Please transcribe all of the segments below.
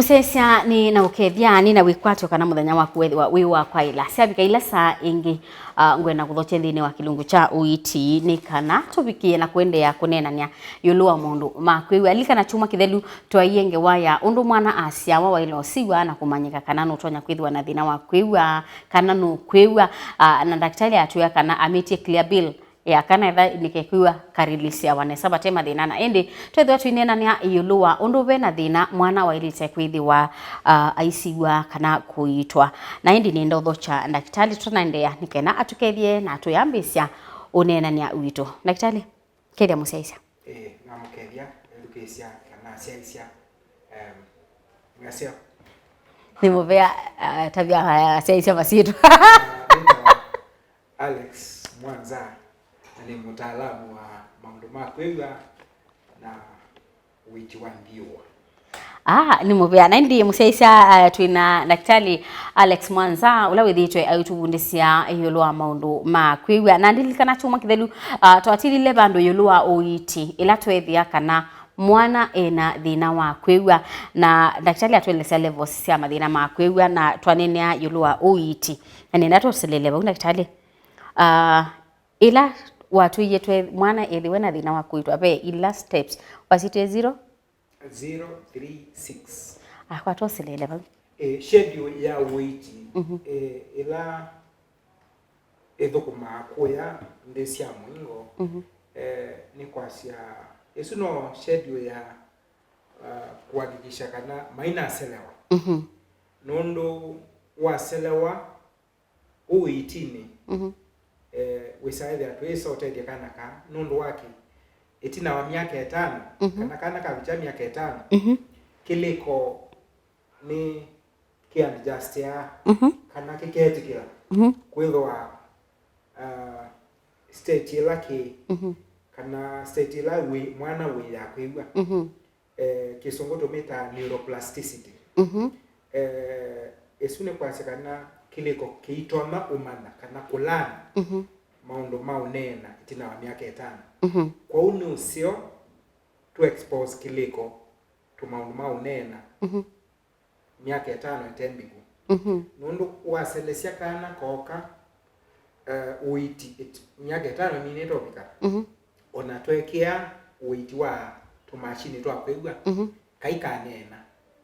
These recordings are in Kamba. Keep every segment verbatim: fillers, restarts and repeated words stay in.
Sesya nĩ na ũkethya, nĩ na wĩkwatyo kana mũthenya waku wethĩwa wĩ wa kwaĩla. Syavika ila saa ĩngĩ, ah, ngwenda kũthokya nthĩnĩ wa kĩlungu kya ũiiti, nĩ kana tũvikĩe na kũendeea kũneenany'a ĩũlũ wa maũndũ ma kwĩw'a. Lilikana kyumwa kĩthelu twaie ngewa ya ũndũ mwana asyawa waĩle ũsiw'a na kũmanyĩka kana nũtonya kwĩthĩwa na thĩna wa kwĩw'a kana nũkwĩw'a, ah, na ndakĩtalĩ atwĩa kana amĩtye clear bill ya kana etha nĩkekwĩw'a karĩlĩsyawa nesa vate mathĩna. Na ĩndĩ twethĩwa twĩneenanĩa ĩũlũ wa ũndũ ve na thĩna mwana waĩlĩte kwĩthĩwa, ah, aisiw'a kana kũiitwa. Na ĩndĩ nĩenda ũthokya ndakĩtalĩ tũtanaendeea nĩ kena atũkethye na tũyambĩĩsya ũneenanĩa witũ. Ndakĩtalĩ, kethya mũsyaĩĩsya. Ĩĩ, namũkethya ethukĩĩsya kana asyaĩĩsya, em, ngasya. Nĩ mũvea, ah, tavya, ah, asyaĩĩsya masyĩtwa. Ah, nĩtawa Alex Mwanza, na nĩ mũtaalamu wa maũndũ ma kwĩw'a na ũiiti wa nthĩũa. Ah, nĩ mũvea. Na ĩndĩ mũsyaĩĩsya, ah, twĩ na Ndakĩtalĩ Alex Mwanza, ũla wĩthĩĩtwe aitũvundĩsya ĩũlũ wa maũndũ ma kwĩw'a. Na ndilikana kyumwa kĩthelu, ah, twatilile vandũ ĩũlũ wa ũiiti, ĩla tweethĩa kana mwana ena thĩna wa kwĩw'a. Na ndakĩtalĩ atũelesya levels sya mathĩna ma kwĩw'a, na twaneenea ĩũlũ wa ũiiti. Na nĩenda tũsilĩle vau, ndakĩtalĩ. Ah, ĩla watwĩie twe mwana ethĩwe na thĩna wa kũiitwa, ve ila steps wasyĩtĩe? Zero? Zero, three, six. Akwa tũsilĩle vau. Eh, schedule ya ũiiti, mhm, eh, ĩla ĩthũkũmaa kũya nthĩ sya mũingo, mhm, eh, nĩ kwasya, ĩsu no schedule ya, ah, kũhakikisha kana mainaselewa. Mhm. Nũndũ waselewa, ũiitinĩ, mhm, eh, wĩsaĩthĩa twĩsa ũtethya kana kaa. Nũndũ wa kĩ? Ĩtina wa myaka ĩtano, mhm, kana kana kavikya myaka ĩtano, mhm, kĩlĩko nĩ kĩadjustia, mhm, kana kĩketĩkĩla, mhm, kwĩthĩwa, ah, state ĩla kĩ, mhm, kana state ĩla wĩ, mwana wĩ ya kwĩw'a. Mhm. Eh, Kĩsũngũ tũmĩtaa neuroplasticity. Mhm. Eh, ĩsu nĩ kwasya kana kĩlĩko kĩitonya ũmanya kana kũlearn, mhm, maũndũ ma ũneena ĩtina wa myaka ĩtano. Mhm. Kwoou nĩ ũseo tũ expose kĩlĩko tũmaũndũ ma ũneena, mhm, myaka ĩtano ĩte mbingũ. Mhm. Nũndũ waselesya kana kooka, eh, ũiiti it-, myaka ĩtano ĩminĩte ũvika, mhm, ona twekĩa ũiiti wa tũmashini twa kwĩw'a, mhm, kaikaneena.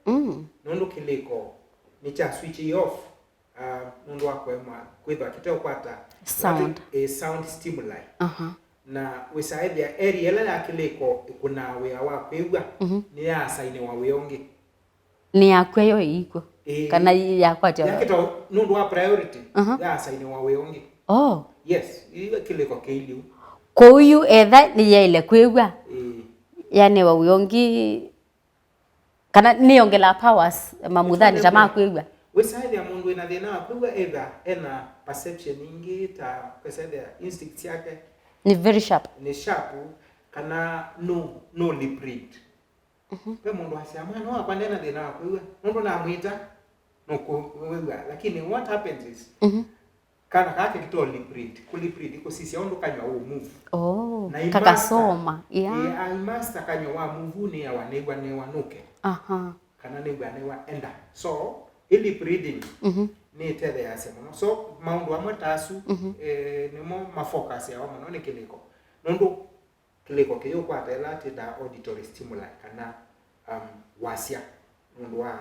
Mm. Nũndũ kĩlĩko nĩ kya switch off, ah, nũndũ wa kũemwa kwĩthwa kĩteũkwata sound, eh, sound stimuli. Aha. Na wĩsaĩthĩa area ĩla ya kĩlĩko ĩkũnaa wĩa wa kwĩw'a, mhm, nĩyaasainĩwa wĩa ũngĩ. Nĩ yakw'a yo ĩikw'o? Ĩĩ. Kana yakwatya? Yakĩtwa nũndũ wa priority, aha, yaasainĩwa wĩa ũngĩ. Oh. Yes, ĩĩ kĩlĩko kĩiliu. Kwoou yu etha nĩyaĩle kwĩw'a, ĩĩ, yanewa wĩa ũngĩ, kana nĩyongelaa powers mamuthanĩ ta ma kwĩw'a? Wĩsaĩthĩa mũndũ wĩna thĩna wa kwĩw'a, either ena perception ingĩ, ta kwĩsaĩthĩa instinct syake nĩ very sharp, nĩ sharp, kana no, no lip read. Mhm. Ve mũndũ asya, "Mwana wakwa ndena thĩna wa kwĩw'a, nũndũ namwĩta, nũkũwĩw'a." Lakini what happens is, mhm, kana kaa kĩkĩtoo lip read, kũ lip read kũsisya ũndũ kanyw'a ũ move. Oh, na kakasoma, yeah. Ĩĩ, aimaster kanyw'a wa move nĩawa nĩw'a nĩwa nũke. Aha. Kana nĩw'a nĩwa enda. So, ĩ lip reading, mhm, nĩtetheeasya mũno. So, maũndũ amwe ta asu, mhm, eh, nĩmo mafocusĩawa mũno nĩ kĩlĩko. Nũndũ kĩlĩko kĩyũkwata ĩla twĩtaa auditory stimuli, kana, um, wasya nũndũ wa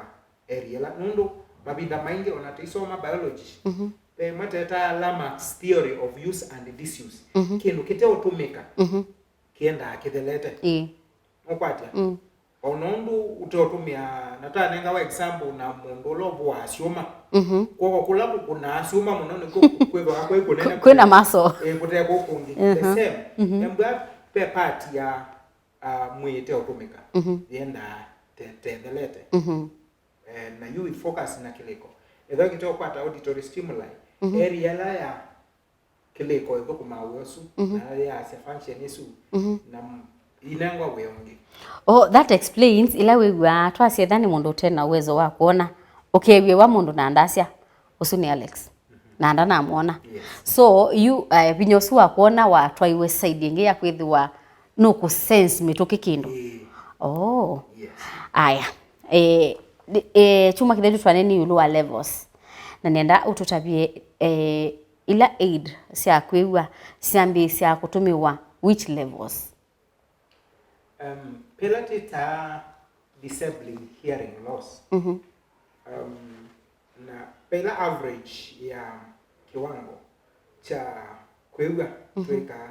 area ĩla. Nũndũ mavinda maingĩ ona tũisoma biology, mhm, ve ĩmwe twetaa Lamarck's theory of use and disuse. Mhm. Kĩndũ kĩteũtũmĩka, mhm, kĩendaa kĩthelete. Ĩĩ. Ũkwatya? Mm. O na ũndũ ũteũtũmĩa, na twanengawa example na mũndũ ũla ũvũaa syũma. Mhm. Kw'oko kũla kũkũnaa syũma mũno nĩkw'o kwĩthĩwa kwĩ kũnene. Kwĩ na muscle. Ĩĩ, kũte kũũ kũngĩ. The, mhm, same. Mhm. Embwa ve part ya, ah, mwĩĩ ĩteũtũmĩka. Mhm. Yendaa te-, tethelete. Mhm. Eh, na yu we focus na kĩlĩko. Ethĩwa kĩteũkwata auditory stimuli, mhm, area ĩla ya kĩlĩko ĩthũkũmaa wĩa ũsu, mhm, na yaasya function ĩsu, mhm, na m-, inengwa wĩa ũngĩ. Oh, that explains ĩla wĩw'aa twasya ethĩwa nĩ mũndũ ũte na uwezo wa kwona, ũkew'ĩwa mũndũ na ndasya, "Ũsu nĩ Alex." Mhm. Na ndanamwona. Yes. So, yu, eh, vinya ũsu wa kwona watwaiwe side ĩngĩ ya kwĩthĩwa nũkũ sense mĩtũkĩ kĩndũ. Ĩĩ. Oh. Yes. Aya. Eh, Nĩ- eh, kyumwa kĩthelu twanenie ĩũlũ wa levels, na nĩenda ũtũtavye, eh, ila aid sya kwĩw'a syambĩĩsya kũtũmĩwa which levels? Um, pela twĩtaa disabling hearing loss. Mhm. Um, na pela average ya kiwango cha kwĩw'a twĩkaa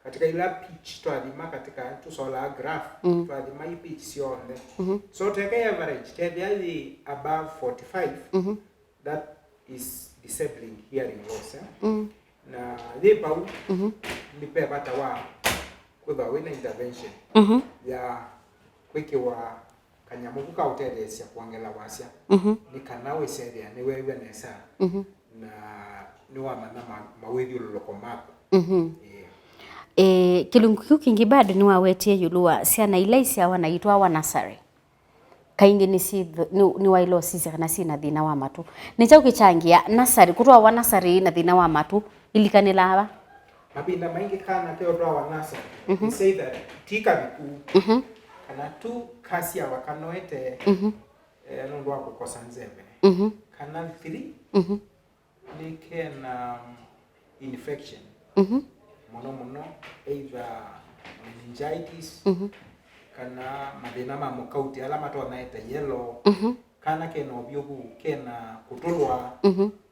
katika ila pitch twathima katika tũsolaa graph, twathima i pitch syonthe. So tweka average, tethĩa yĩ above forty-five, that is disabling hearing loss, eh? Na yĩ vau, nĩ ve vata wa kwĩthwa wĩna intervention ya kwĩkĩwa kanyamũ kau ka ũtetheesya kwongela wasya, nĩ kana wĩsethĩa nĩweew'a nesa na nĩwamanya ma- mawĩthyũlũlũko maku. Ĩĩ. E, kĩlungu kĩu kĩngĩ bado nĩwawetie ĩũlũ wa syana ila isyawa na itwawa nasarĩ. Kaingĩ nĩsyĩtho- nĩ- nĩwaĩle ũsisya kana syĩ na thĩna wa matũ. Nĩ kyaũ kĩkyangĩa nasarĩ, kũtwawa nasarĩ na thĩna wa matũ? Ilikanĩla ava. Mavinda maingĩ kana keũtwawa nasarĩ, we say that ti kaviku, kana tu kasyawa kanoete, eh, nũndũ wa kũkosa nzeve, kana three, nĩ kena infection mũno mũno, either meningitis, kana mathĩna ma mũkauti ala matonaete yellow, kana kena ũvyũvu, kena kũtũlwa,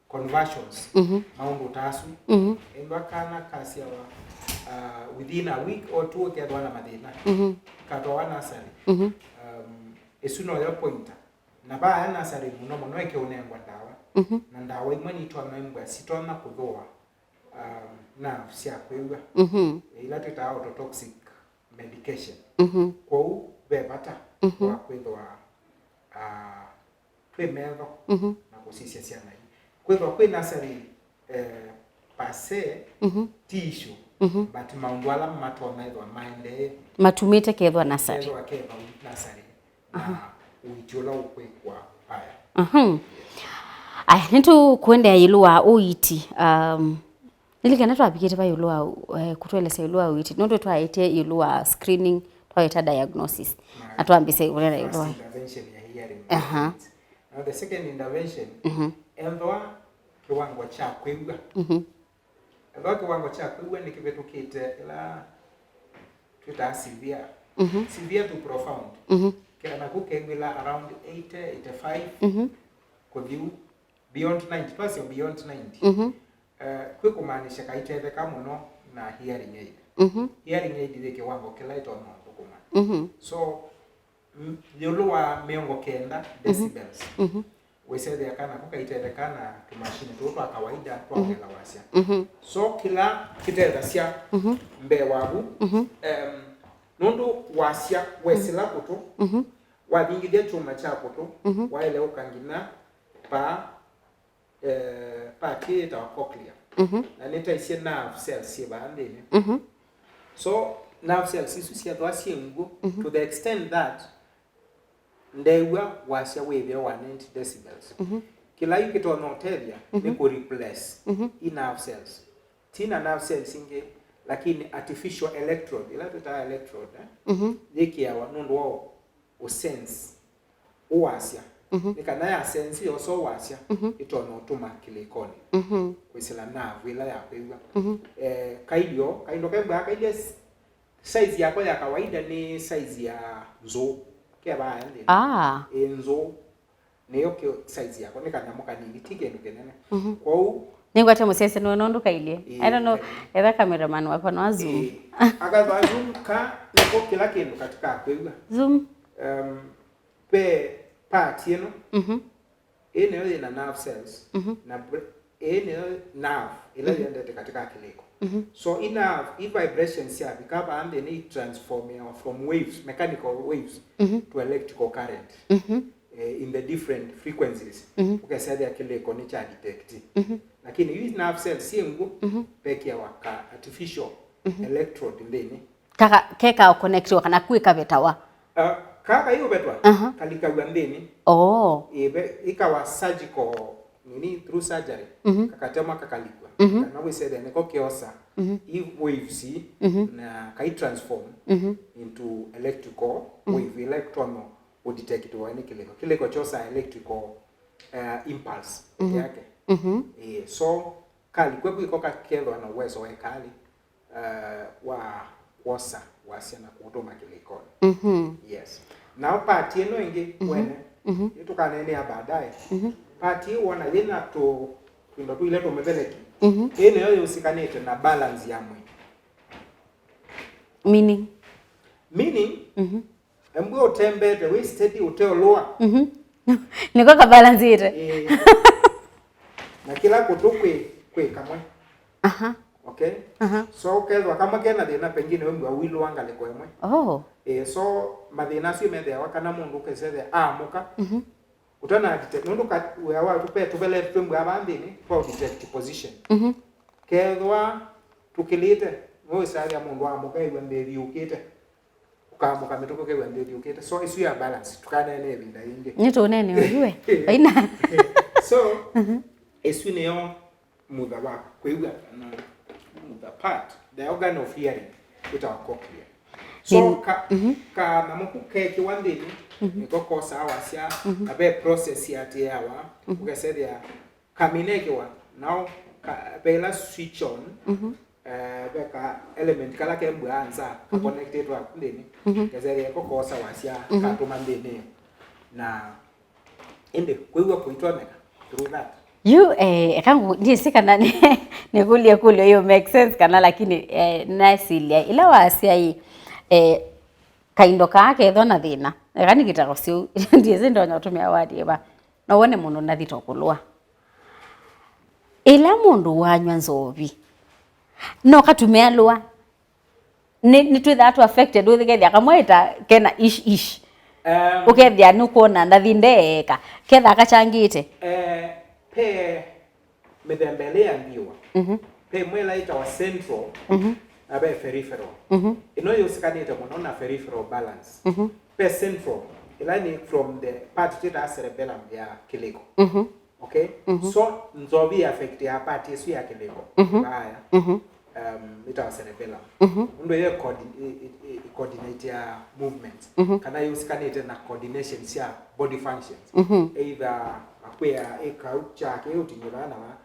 convulsions, maũndũ ta asu. Ethwa kana kasyawa, uh, within a week or two kethwa na mathĩna, katwawa nasarĩ. Um, ĩsu noyo pointer. Na vaya nasarĩ mũno mũno ĩkeũnengwa ndawa. Na ndawa imwe nitonya imbwa sitonya kũthũa, um, nerve sya kwĩw'a, ila twĩtaa ototoxic medication. Kwoou ve vata wa kwĩthwa, uh, twĩ metho na kũsisya syana ii. Kwĩthwa kwĩ nasarĩ, eh, per se, ti issue, but maũndũ ala matonya ĩthwa maendee, Matumĩte kethwa nasarĩ. Ethwa kethwa nasarĩ na ũiiti ũla ũkwĩkwa vaya. Mhm. Aya, nĩtũkũendeea ĩũlũ wa ũiiti. Um, lilikana twavikĩte va ĩũlũ wa, eh, kũtũelesya ĩũlũ wa ũiiti, nũndũ twaĩtye ĩũlũ wa screening, twaĩta diagnosis, na twambĩsya kũneena ĩũlũ wa First intervention ya hearing. Aha. Now the second intervention, Mhm. ethwa kĩwango kya kwĩw'a, Mhm. ethwa kĩwango kya kwĩw'a nĩkĩvĩtũkĩte ĩla twĩtaa severe, Mhm. severe to profound, Mhm. kana kũ kew'ĩla around eighty, eighty-five, Mhm. kũthi u beyond ninety, twasya beyond ninety. Mhm. Eh, kwĩ kũmaanisya kaitetheka mũno na hearing aid. Mhm. Hearing aid yĩ kĩwango kĩla ĩtonya ũthũkũma. Mhm. So, m- ĩũlũ wa mĩongo kenda decibels, Mhm. wĩsethĩa kana kũ kaitetheka na tũmashini tũũ twa kawaida twa ũngela wasya. Mhm. So kĩla kĩtethasya Mhm. mbee waku, Mhm. em, nũndũ wasya wesĩla kũtũ, Mhm. wathingithya kyũma kya kũtũ, Mhm. waĩle ũka nginya paa, eh, part ĩĩ yĩtawa cochlea. Mhm. Na nĩtaisye nerve cells syĩ vaa nthĩnĩ. Mhm. So nerve cells isu syethwa syĩ ngw'ũ to the extent that ndew'a wasya wĩ ĩtheo wa ninety decibels. Mhm. Kĩla yu kĩtonya ũtethya nĩ kũ replace Mhm. i nerve cells. Ti na nerve cells ingĩ, lakini artificial electrode, ĩla twĩtaa electrode, eh? Mhm. Yĩkĩawa nũndũ wa ũ sense ũwasya. Mhm. Nĩ kana ya sense yosa ũwasya, Mhm. ĩtonya ũtũma kĩlĩkonĩ. Mhm. Kwĩsĩla nerve ĩla ya kwĩw'a. Mhm. Eh, kailyĩ o, kaindo kembwa kailyĩ s- size yako ya kawaida nĩ size ya nzũ. Kevaa nthĩ. Ah. Ĩ nzũ. Nĩyo kĩ size yako, nĩ kanyamũ kanini, ti kĩndũ kĩnene. Mhm. Kwoou Nĩngwate mũsese nũndũ kailyĩ. Ĩĩ, I don't know, kailyĩ. Etha cameraman wakwa no zoom. Ĩĩ. Akatha zoom ka nĩko kĩla kĩndũ katika kwĩw'a. Zoom. Um, ve part ĩno, Mhm. ĩĩ nĩyo yĩna nerve cells, Mhm. na bre- ĩĩ nĩyo nerve ĩla yendete katika kĩlĩko. Mhm. So i nerve, i vibrations syavika vaa nthĩnĩ i transformiwa from waves, mechanical waves, Mhm. to electrical current, Mhm. eh, in the different frequencies. Mhm. Ũkesethĩa kĩlĩko nĩ kya detect. Mhm. Lakini yu nerve cells syĩ ngw'ũ, Mhm. vekĩawa ka artificial electrode nthĩnĩ. Kaka keka connectiwa kana kwĩ kavetawa. Uh, kaka yu vetwa, Aha. kalikaw'a nthĩnĩ. Oh. Ĩve ĩkawa surgical, nini, through surgery. Mhm. Kakatemwa kakalikwa. Mhm. Kana wĩsethĩa nĩko kĩosa Mhm. i waves Mhm. na kai transform Mhm. into electrical wave, electron kũdetectwa nĩ kĩlĩko. Kĩlĩko kyosaa electrical, uh, impulse peke yake. Mhm. Ĩĩ, so kalikw'a kwĩko kakethwa na uwezo wa ĩkalĩ, uh, wa kwosa wasya na kũtũma kĩlĩkonĩ. Mhm. Yes. Nao part ĩno ĩngĩ wene, mhm, nĩtũkaneenea baadaye. Mhm. Part ĩĩ wona yĩna tũ, tũindo tũile tũmĩveleki. Mhm. Ĩĩ nĩyo yũsikanĩte na balance ya mwĩĩ. Meaning? Meaning, mhm, embwe ũtembete, wĩ steady, ũteũlũa. Mhm. Nĩko kabalansĩte. Ĩĩ. Na kĩla kũtũ kwĩ, kwĩ kamwe. Aha. Okay? Aha. So, ũkethwa kamwe kena thĩna, pengine wĩmbwa ũilũa ngalĩko ĩmwe. Oh. Ĩĩ, so, mathĩna asu methĩawa kana mũndũ ũkesethĩa aamũka. Mhm. Ũtana detect, nũndũ ka-, wĩa wa tũpe tũvele twĩmbwa vaa nthĩnĩ, twa detect position. Mhm. Kethwa tũkĩlĩte, nũĩsavya mũndũ amũka ew'a nthĩ ĩthiũkĩte. Ũkamũka mĩtũkĩ ũkew'a nthĩ ĩthiũkĩte. So, ĩsu ya balance, tũkaneenea ĩvinda yĩngĩ. Nĩtũũneenea ũyu we. Aina. So, mhm, ĩsu nĩyo mutha wa kwĩw'a, kana mutha part, the organ of hearing, ĩtawa cochlea. So, ka, mhm, kanyamũ kau kekĩwa nthĩnĩ, mhm, nĩko kosaa wasya, mhm, na ve process yatĩĩawa, mhm, ũkesethĩa kaminekĩwa, nao ka, ve ĩla switch on, mhm, eh, ve ka element kala kembwa nza, mhm, ka connectĩtwe nthĩnĩ, mhm, kesethĩa ko kosa wasya, mhm, katũma nthĩnĩ. Na ĩndĩ kwĩw'a kũitonyeka through that. Yu, eh, eka ngu-, ndĩsĩ kana nĩ, nĩkũlye kũlyo yu make sense kana, lakini, eh, nasilya ĩla wasya ĩ, eh, kaindo kaa kethwa na thĩna. Eka nĩkĩtako syũ, ndĩsĩ ndonya ũtũmĩa word ĩva. No wone mũndũ nathi to kũlũa. Ĩla mũndũ wanywa nzovi, no katume alũa. Nĩ, nĩtwĩthaa tũ affected, ũthikethĩa kamwe ĩta kena ish ish. Um, ũkethĩa nũkwona ndathi ndeeka, kethaa kachangĩte. Eh, pe mĩthemba ĩlĩ ya ndiwa. Mhm. Pe ĩmwe ĩla ĩtawa central, mhm, na pe peripheral. Mhm. Ĩno yũsikanĩte mũno na peripheral balance. Mhm. Pe central, ĩla nĩ from the part twĩtaa cerebellum ya kĩlĩko. Mhm. Okay? Mhm. So, nzovi affect ya part ĩsu ya kĩlĩko. Mhm. Vaya. Mhm. Um, ĩtawa cerebellum. Mhm. Ũndũ ĩyo coordi-, ĩ, ĩ, ĩ, coordinate ya movements. Mhm. Kana yũsikanĩte na coordination sya body functions. Mhm. Either akwĩa ĩkau kyake ũtinye vaa na vaa.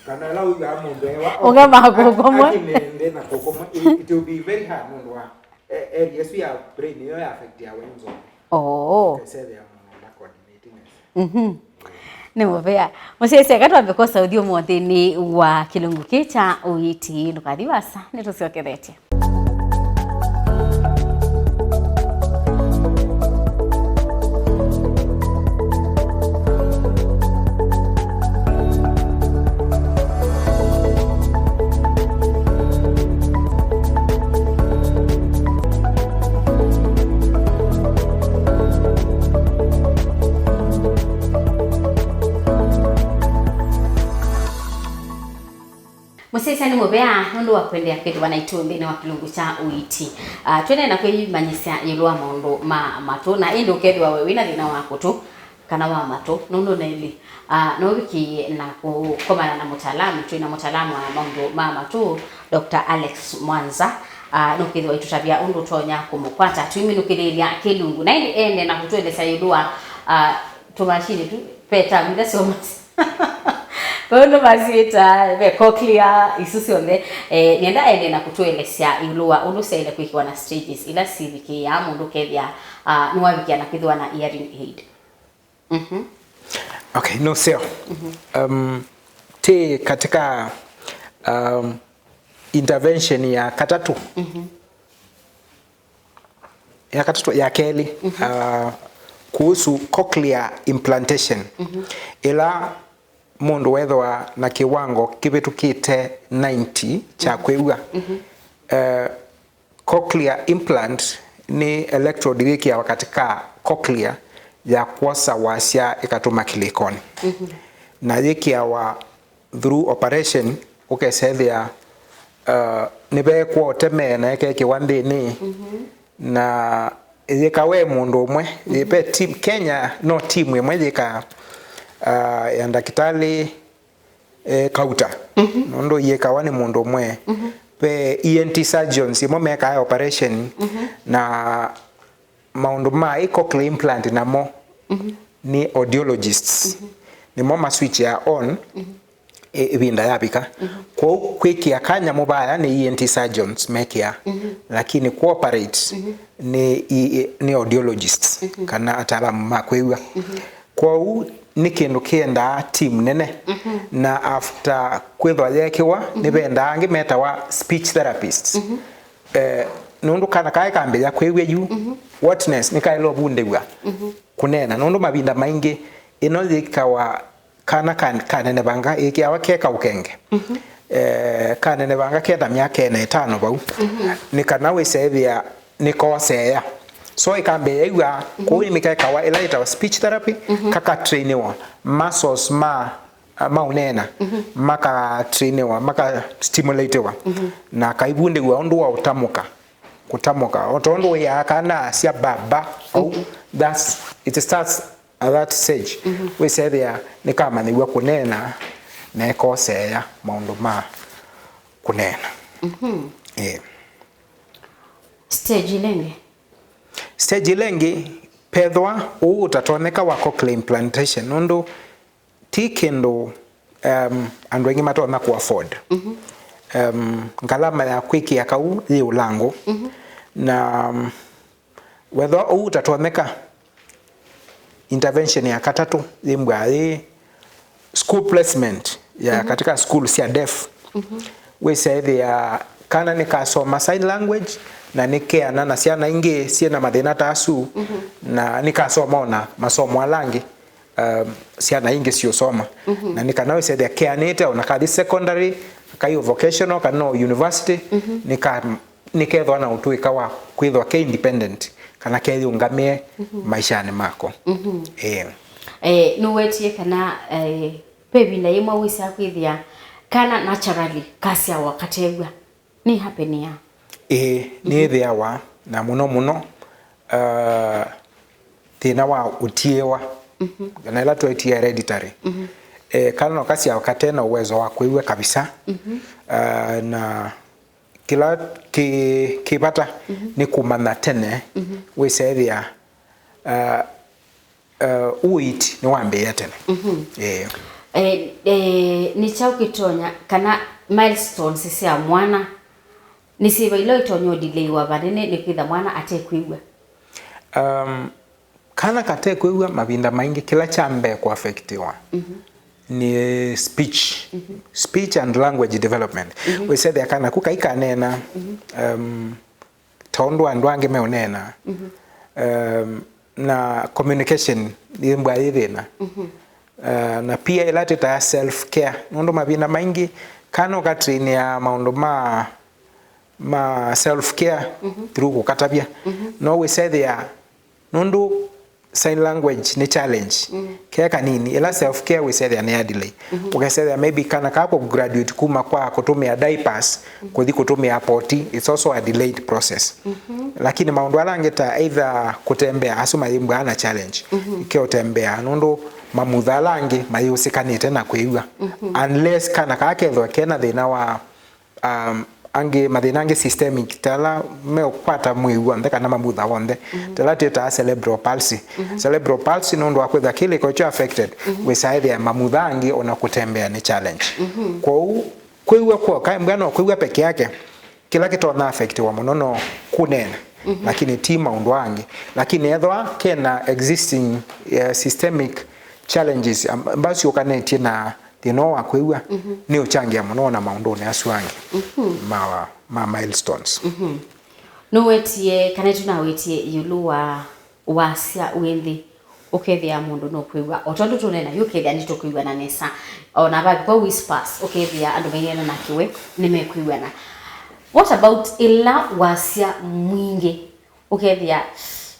Kana ĩla wĩw'aa mũndũ ewa, ũkema kũkomwe. Akine nthĩ na kũkomwe. It, it will be very hard nũndũ wa, eh, area ĩsu ya brain ĩyo ya affect ya wenzo. Oh. Ũkesethĩa mũndũ nda coordinate nesa. Mhm. Nĩ mũvea. Mũsyaĩĩsya, eka twambe kwosa ũthyũmũo nthĩnĩ wa kĩlungu kĩ kya ũiiti. Ndũkathi vasa, nĩtũsyokethetye. Mũsyaĩĩsya nĩ mũvea nũndũ wa kũendeea kwĩthĩwa naitũ nthĩnĩ wa kĩlungu kya ũiiti. Ah, tũendeee na kwĩmanyĩsya ĩũlũ wa maũndũ ma matũ, na ĩndĩ ũkethĩwa we wĩna thĩna wa kũtũ kana wa matũ, nũndũ nelĩ, ah, no ũvikĩe na kũkomana na mũtaalamu. Twĩ na mũtaalamu wa maũndũ ma matũ, Doctor Alex Mwanza. Ah, nũkĩthĩwa aitũtavya ũndũ ũtonya kũmũkwata tũiminũkĩlĩĩlya kĩlungu. Na ĩndĩ ende na kũtũelesya ĩũlũ wa, ah, tũmashini tu, ve term ila syomasya. Ve ũndũ masyĩtaa, ve cochlea, isu syonthe. Eh, nĩenda ende na kũtũelesya ĩũlũ wa ũndũ syaĩle kwĩkĩwa na stages ila sivikĩaa mũndũ ũkethĩa, ah, nĩwavikĩa na kwĩthĩwa na hearing aid. Mhm. Okay, nũseo. Mhm. Um, ti katika, um, intervention ya katatũ. Mhm. Ya katatũ, ya kelĩ, mhm, ah, kuhusu cochlear implantation. Mhm. Ĩla mũndũ wethĩwa na kĩwango kĩvĩtũkĩte ninety kya, mhm, kwĩw'a, mhm, eh, cochlear implant nĩ electrode yĩkĩawa katĩ ka cochlea ya kwosa wasya ĩkatũma kĩlĩkonĩ. Mhm. Na yĩkĩawa through operation, ũkesethĩa, uh, nĩvekwa ũtemee na ĩkekĩwa nthĩnĩ. Mhm. Na yĩka we mũndũ ũmwe, mhm, yĩve team Kenya, no team ĩmwe yĩka, uh, ya ndakĩtalĩ, eh, kauta. Mhm. Nũndũ yĩkawa nĩ mũndũ ũmwe. Mhm. Ve E N T surgeons ĩmwe mekaa operation, mhm, na maũndũ ma ĩ cochlear implant namo nĩ audiologists. Nĩmo ma switch ya on ĩ- ĩvinda yavika. Kwoou kwĩkĩa kanyamũ vaya nĩ E N T surgeons mekĩaa, lakini ku operate nĩ, i- i- nĩ audiologists kana ataalamu ma kwĩw'a. Kwoou nĩ kĩndũ kĩendaa team nene, na after kwĩthwa yeekĩwa nĩvendaa angĩ metawa speech therapists. Eh, nũndũ kana kaĩ kambĩĩa kwĩw'a yu, whatness nĩkaĩle ũvundĩw'a kũneena, nũndũ mavinda maingĩ ĩno yĩkawa kana ka- kanenevanga ĩkĩawa ke kaũkenge. Eh, kanenevanga kena myaka ĩna ĩtano vau, nĩ kana wĩseethĩa nĩkoseea. So ĩkambĩĩa ĩw'a kũu nĩkekawa ĩla yĩtawa speech therapy, kakatrainiwa muscles ma, ma ũneena, makatrainiwa, makastimulatiwa, na kaivundĩw'a ũndũ wa ũtamũka, kũtamũka o tondũ wĩaa kana asya baba au. That's, it starts at that stage. Wĩsethĩa nĩkamanyĩw'a kũneena na ĩkoseea maũndũ ma kũneena. Ĩĩ. Stage ĩla ĩngĩ? Stage ĩla ĩngĩ, pethwa ũu ũtatonyeka wa cochlear implantation, nũndũ ti kĩndũ, um, andũ aingĩ matonya kũ afford. Um, ngalama ya kwĩkĩa kau yĩ ũlangũ. Na, um, wethwa ũu ũtatonyeka, intervention ya katatũ yĩmbwa yĩ school placement ya katika school sya deaf. Wĩsaĩthĩa kana nĩkasoma sign language na nĩkeana na syana ingĩ syĩna mathĩna ta asu, na nĩkasoma ona masomo ala angĩ, um, syana ingĩ siũsoma. Na nĩ kana wĩsethĩa keanĩte ona kathi secondary, kai vocational kana o university, nĩka nĩkethwa na ũtũĩka wa kwĩthwa ke independent kana keyĩũngamĩe maishanĩ mako. Ĩĩ. Eh, nũwetie kana eh, ve ĩvinda yĩmwe wĩsaa kwĩthĩa kana naturally kasyawa katew'a? Nĩ hapenia? Ĩĩ, nĩĩthĩawa, na mũno mũno, uh, thĩna wa ũtiĩwa, kana ĩla twetie hereditary. Eh, kana no kasyawa kate na uwezo wa kwĩw'a kabisa. Uh, na kĩla kĩ, kĩ vata nĩ kũmanya tene, wĩsethĩa, uh, uh, ũiiti nĩwambĩĩa tene. Eh. Eh, eh, nĩ kyaũ kĩtonya, kana milestones sya mwana nĩ syĩva ila itonya ũdileiwa vanene nĩ kwĩtha mwana atekwĩw'a? Um, kana katekwĩw'a, mavinda maingĩ kĩla kya mbee kũafektiwa nĩ speech, speech and language development. Wĩsethĩa kana ku kai kaneena, um, ta ũndũ andũ angĩ meũneena. Um, na communication yĩmbwa yĩ thĩna. Uh, na pia ĩla twĩtaa self care, nũndũ mavinda maingĩ kana ũkatrainĩa maũndũ ma, ma self care through kũkatavya, no wĩsethĩa nũndũ sign language nĩ challenge ke kanini, ĩla self care wĩsethĩa nĩ ya delay. Ũkesethĩa maybe kana kaa kũ graduate kuma kwa kũtũmĩa diapers kũthi kũtũmĩa poti, it's also a delayed process. Lakini maũndũ ala angĩ ta either kũtembea, asu mayĩmbwaa na challenge ke ũtembea, nũndũ mamutha ala angĩ mayĩũsĩkanĩte na kwĩw'a, unless kana kaa kethwa kena thĩna wa um, angĩ, mathĩna angĩ systemic, ta ala meũkwata mwĩĩ w'onthe kana mamutha w'onthe, ta ala twĩtaa cerebral palsy. Cerebral palsy nũndũ wa kwĩthwa kĩlĩko kyo affected, wĩsaĩthĩa mamutha angĩ ona kũtembea nĩ challenge. Kwoou kwĩw'a kwoka, ĩmbwa no kwĩw'a peke yake, kĩla kĩtonya affectiwa mũno no kũneena, lakini ti maũndũ angĩ. Lakini ethwa kena existing, eh, systemic challenges, am- ambazo syũkanĩtye na thĩna ũũ wa kwĩw'a, nĩ ũkyangĩa mũno ona maũndũnĩ asu angĩ ma, ma milestones. Nũwetie kana tũnawetie ĩũlũ wa wasya wĩ nthĩ, ũkethĩa mũndũ nũkwĩw'a o tondũ tũneena yu, ũkethĩa nĩtũkwĩw'ana nesa, ona vavika whispers, ũkethĩa andũ maineena na kĩwe nĩmekwĩw'ana. What about ĩla wasya mwingĩ, ũkethĩa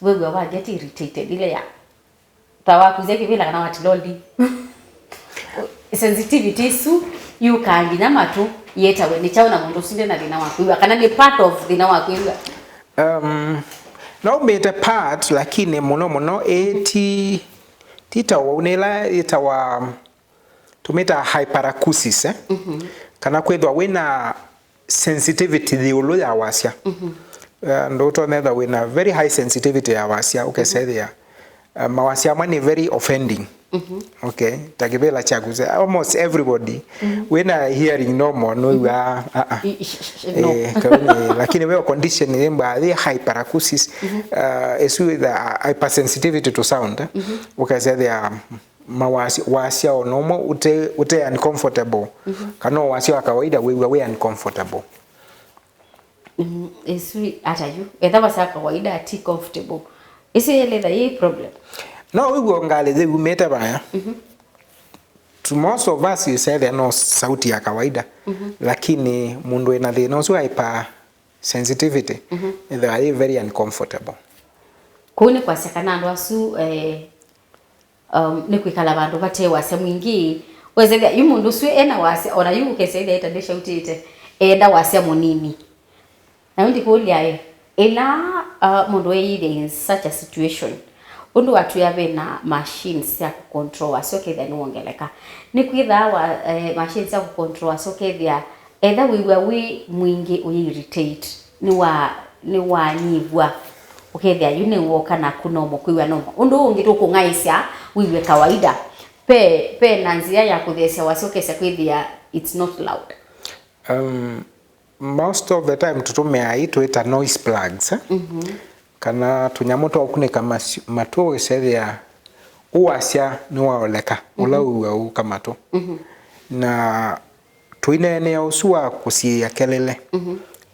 wew'a wa get irritated, ile ya ta wakuzya kĩvĩla kana wa tiloli. Sensitivity isu yũkaa nginya matũ, yĩtawe nĩ kyaũ na mũndũ ũsu ndena thĩna wa kwĩw'a, kana nĩ part of thĩna wa kwĩw'a? Um, no ũmĩte part, lakini mũno mũno ĩ ti, ti ta ũu, nĩ ĩla yĩtawa, tũmĩtaa hyperacusis, eh? Kana kwĩthwa wĩna sensitivity ĩũlũ ya wasya. Uh, ndũtonya etha wĩna very high sensitivity ya wasya, ũkesethĩa uh, mawasya amwe nĩ very offending. Okay, ta kĩvĩla kyaku, almost everybody wĩna hearing normal nũiw'aa uh, uh, no. Eh, kauni, lakini weo condition ĩmbwa yĩ hyperacusis, uh, ĩsu the hypersensitivity to sound, eh? Ũkesethĩa mawasya wasya ona ũmwe ũte, ũte uncomfortable, kana wasya wa kawaida wĩw'a wĩ uncomfortable. Mm, ĩsu ata yu etha wasya kawaida ti comfortable, ĩsu yĩletha yĩ problem. No wĩw'e ngalĩ yĩumĩte vaya. To most of us isethĩa no sauti ya kawaida, lakini mũndũ ena thĩna ũsu wa hypersensitivity ethĩwa yĩ very uncomfortable. Kũu nĩ kwasya kana andũ asu eh, um, nĩ kwĩkala vandũ vate wasya mwingĩ. Wesethĩa yu mũndũ ũsu ena wasya, ona yu ũkesethĩa ĩta ndĩshautĩte, enda wasya mũnini. Na yu ndikũlya ĩ, ĩla uh, mũndũ eyĩthĩa in such a situation, ũndũ watwĩa ve na machines sya kũcontrol wasya ũkethĩa nĩwongeleka. Nĩkwĩthaa wa, eh, machines sya kũcontrol wasya ũkethĩa etha wĩw'a wĩ mwingĩ ũyĩ irritate, nĩwa nĩwanyivw'a, ũkethĩa yu nĩwoka naku nomo kwĩw'a nomo. Ũndũ ũngĩ tũkũng'aĩsya wĩw'e kawaida. Pe, pe na nzĩa ya kũtheesya wasya ũkesya kwĩthĩa it's not loud. Um, most of the time tũtũmĩaa ii twĩta noise plugs, eh? Kana tũnyamũ twa kũkunĩka matũ ũisethĩa ũwasya nĩwaoleka, ũla ũw'a ũka matũ. Na tũineenea ũsu wa kũsiĩĩa kelele,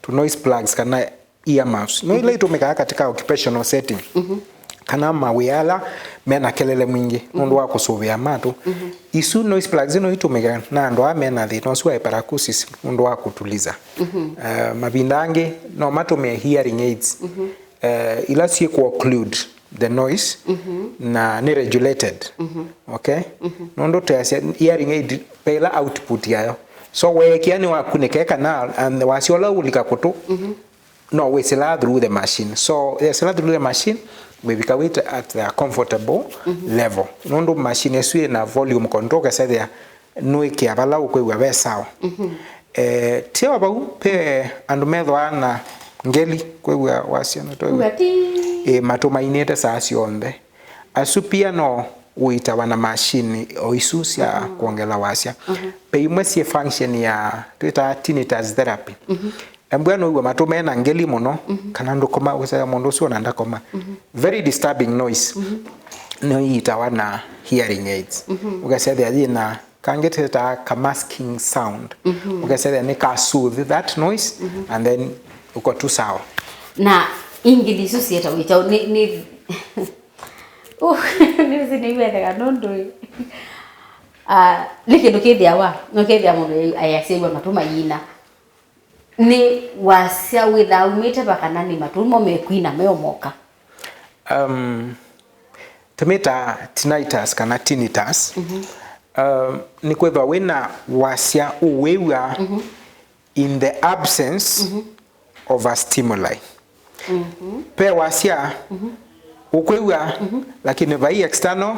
tũ noise plugs kana earmuffs. No ila itũmĩkaa katika occupational setting, kana mawĩa ala mena kelele mwingĩ nũndũ wa kũsũvĩa matũ. Isu noise plugs no itũmĩke na andũ aa mena thĩna ũsu wa hyperacusis nũndũ wa kũtuliza. Eh, mavinda angĩ no matũmĩe hearing aids, eh, ila syĩ kũ occlude the noise na nĩ regulated. Okay? Nũndũ twĩasya hearing aid ve ĩla output yayo. So weekĩa nĩwakunĩke kana, and wasya ũla ũlika kũtũ, no wĩsĩlaa through the machine. So yesĩla through the machine, wĩvika wĩ at a comfortable level. Nũndũ machine ĩsu ĩna volume control, ũkesethĩa nũĩkĩa vala ũkwĩw'a ve sawa. Eh, ti o vau, ve andũ methwaa na ngeli kwĩw'a wasya na twĩw'a. Ĩ, matũ mainĩte saa syonthe. Asu pia no ũitawa na machine o isu sya kwongela wasya. Ve imwe syĩ function ya twĩtaa tinnitus therapy. Embwa nũiw'a matũ mena ngeli mũno, kana ndũkoma, ũkasya mũndũ ũsu ona ndakoma. Very disturbing noise. Nĩiitawa na hearing aids. Ũkasethĩa yĩna kangĩ twĩtaa ka masking sound. Ũkasethĩa nĩ ka soothe that noise, and then ũko tu sawa. Na ingili isu syĩtawa ĩkyaũ? Nĩ, nĩ, uh, nĩsĩ nĩiwetheka nũndũ ĩ, ah, nĩ kĩndũ kĩthĩawa, nũkethĩa mũndũ ayasya matũ mayina. Nĩ wasya wĩthaa umĩte va kana nĩ matũ mo mekwina meomoka? Um, tũmĩtaa tinnitus kana tinnitus. Um, nĩ kwĩthwa wĩna wasya ũwĩw'a in the absence of a stimuli. Pe wasya ũkwĩw'a, lakini vai external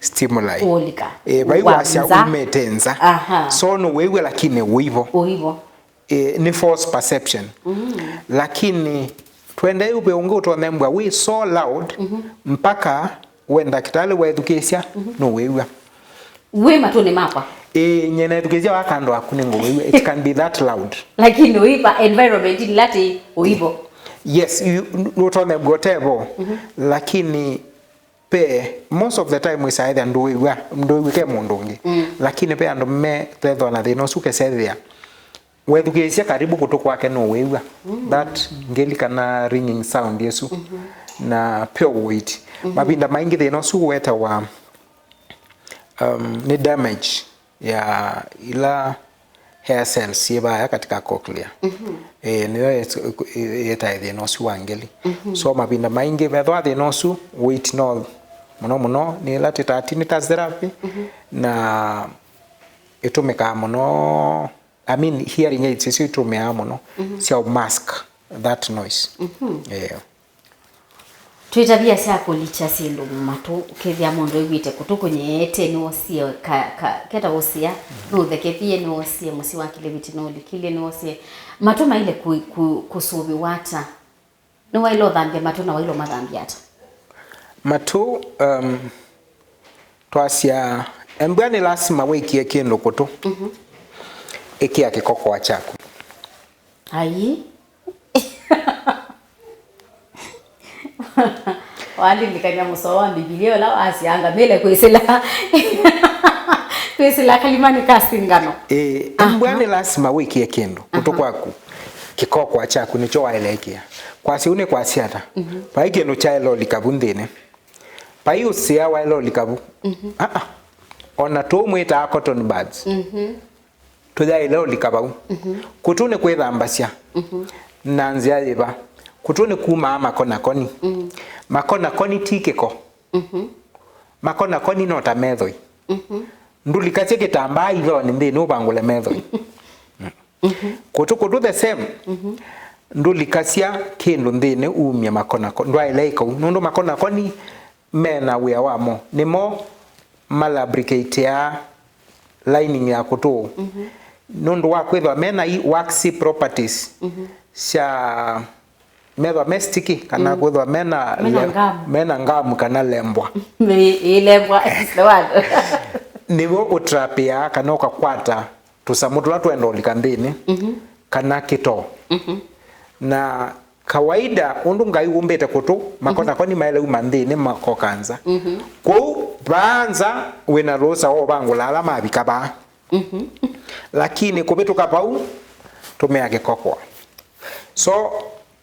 stimuli. Kũlika. Eh, vai wasya umĩte nza. Aha. So nũwĩw'a lakini ũivo. Ũivo. Eh, nĩ false perception. Lakini twendei ũvĩ ũngĩ ũtonembwa wĩ so loud mpaka we ndakĩtalĩ wethukĩĩsya nũwĩw'a. Wĩ matũnĩ makwa. Ĩĩ, nyie nethukĩĩsya wa kando waku nĩngũwĩw'a. It can be that loud. Lakini ũiva environment ĩla tĩ ũivo. Yes, nũtonembwa ũtevo, lakini pe most of the time wĩsaĩthya ndũĩw'a, ndũĩw'ĩke mũndũ ũngĩ. Lakini pe andũ me vethwa na thĩna ũsu ũkesethĩa wethukĩĩsya karibu kũtũ kwake nũwĩw'a that ngeli kana ringing sound ĩsu. Na pure weight. Mavinda maingĩ thĩna ũsu ũetawa, um, nĩ damage ya ila hair cells syĩ vaya katika cochlea. Eh, nĩyo yetae thĩna ũsu wa ngeli. So mavinda maingĩ vethwa thĩna ũsu, weight no mũno mũno nĩ ĩla twĩtaa tinnitus therapy, na ĩtũmĩkaa mũno, I mean, hearing aids isu itũmĩaa mũno sya mask that noise. Yeah. Twĩ tavia sya kũlikya syĩndũ matũ, ũkethĩa mũndũ ew'ĩte kũtũ kũnyeete, nĩwosie ka, ka, keta ũsĩa, nũthekethie, nĩwosie mũsyĩ wa kĩleviti, nũlikilyĩ, nĩwosie. Matũ maĩle kũ, kũ, kũsũvĩwa ata? Nĩwaĩle ũthambya matũ na waĩle ũmathambya ata? Matũ, um, twasya, embwa nĩ lasima wĩkĩe kĩndũ kũtũ. Mhm. Ĩkĩa kĩkokoa kyaku. Ai. Walilikany'a mũsoa wa Mbivilia ũla wasyaanga mbele kwĩsĩla, kwĩsĩla kalimani ka singano. Ĩĩ, embwa nĩ lasima wĩkĩe kĩndũ kũtũ kwaku. Kĩkokoa kyaku nĩkyo waĩle ĩkĩa. Kwasya ũu nĩ kwasya ata? Mhm. Vai kĩndũ kyaĩle ũlika vu nthĩnĩ. Vai ũsĩa waĩle ũlika vu. Mhm. Aa. O na tũu mwĩtaa cotton buds. Mhm. Tũyaĩle ũlika vau. Mhm. Kũtũ nĩ kwĩthambasya. Mhm. Na nzĩa yĩva? Kũtũ nĩ kumaa makonakoni. Mm. Makonakoni ti kĩko. Mhm. Makonakoni no ta methoi. Mhm. Ndũlikasye kĩtambaa ithonĩ nthĩnĩ ũvangũle methoi. Mhm. Kũtũ, kũtũ the same. Mhm. Ndũlikasya kĩndũ nthĩnĩ umye makonakoni. Ndwaĩle ĩka ũu. Nũndũ makonakoni mena wĩa wamo. Nĩmo malabricateaa lining ya kũtũ. Mhm. Nũndũ wa kwĩthwa mena i waxy properties, mhm, sya methwa me sticky, kana, mhm, kwĩthwa mena, mena le-, ngamu, mena ngamu kana lembwa. Ĩ-, ĩlembwa is the word. Nĩw'o ũtrapĩaa kana ũkakwata tũsamũ tũla twenda ũlika nthĩnĩ, mhm, kana kĩtoo. Mhm. Na kawaida, ũndũ Ngai ũmbĩte kũtũ, makonakoni maĩle uma nthĩnĩ makoka nza. Mhm. Kwoou, vaa nza wĩ na rũsa wa ũvangũla ala mavika vaa. Mhm. Lakini kũvĩtũka vau, tũmĩa kĩkokoa. So,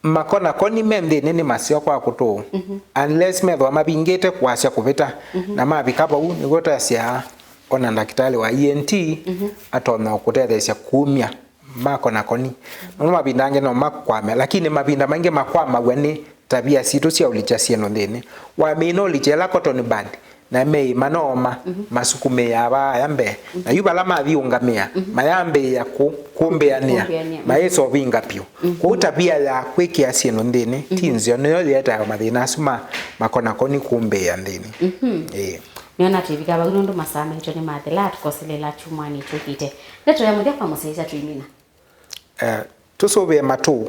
makonakoni me nthĩnĩ nĩ maseo kwa kũtũ. Mhm. Unless methwa mavingĩte kwasya kũvĩta, mhm, na mavika vau, nĩw'o twasyaa ona ndakĩtalĩ wa E N T, mhm, atonya kũtetheesya kumya makonakoni. Nũndũ mavinda angĩ no makwame, lakini mavinda maingĩ makwamaw'a nĩ tavia sitũ sya ũlikya syĩndũ nthĩnĩ. Wamina ũlikya ĩla cotton bud, na meĩ manooma, mhm, masukumĩaa vaaya mbee. Mhm. Na yu vala mathiũngamĩa, mhm, mayambĩĩa kũ-, kũmbĩanĩa, kũmbĩanĩa, mhm, mayĩsa ũvinga vyũ. Mhm. Kwoou tavia ya kwĩkĩa syĩndũ nthĩnĩ ti, mhm, nzeo, nĩyo yĩetae mathĩna asu ma makonakoni kũmbĩĩa nthĩnĩ. Mhm. Ĩĩ. Nĩona twĩvika vau nũndũ masaa maitũ nĩmathela, tũkoselela kyumwanĩ kyũkĩte. Ndeto ya mũthya kwa mũsyaĩĩsya tũimina. Eh, tũsũvĩe matũ,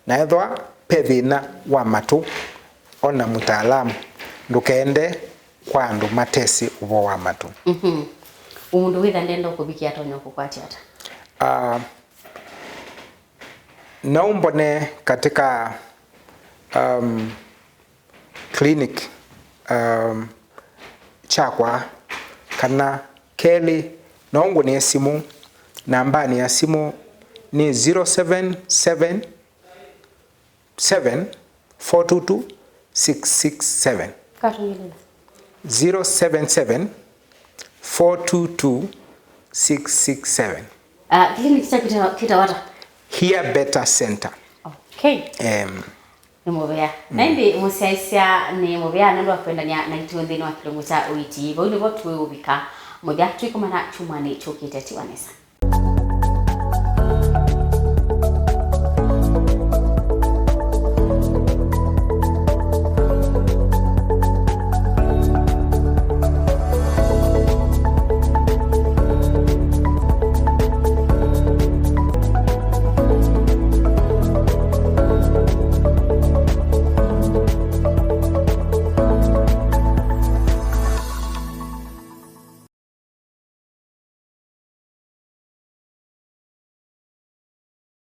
na ethwa ve thĩna wa matũ, ona mũtaalamu. Ndũkende kwa andũ matesĩ ũvoo wa matũ. Mhm. Mũndũ wĩtha ndenda kũvikĩa atonya kũkwatya ata? Ah, no ũmbone katika, um, clinic, um, kyakwa, kana kelĩ, no ũngũnĩe simũ. Nambanĩ ya simũ nĩ zero seven seven seven four two two six six seven. Katũngĩlĩla. Zero seven seven four two two six six seven. Ah, clinic kyaku kĩtawa ata? Hear Better Center. Okay. Em, Nĩ mũvea. Mm. Na ĩndĩ mũsyaĩĩsya nĩ mũvea nũndũ wa kwendany'a naitũ nthĩnĩ wa kĩlungu kya ũiiti. Vau nĩvo tũĩũvika mũthya, twĩkomana kyumwanĩ kyũkĩte. Tiwa nesa.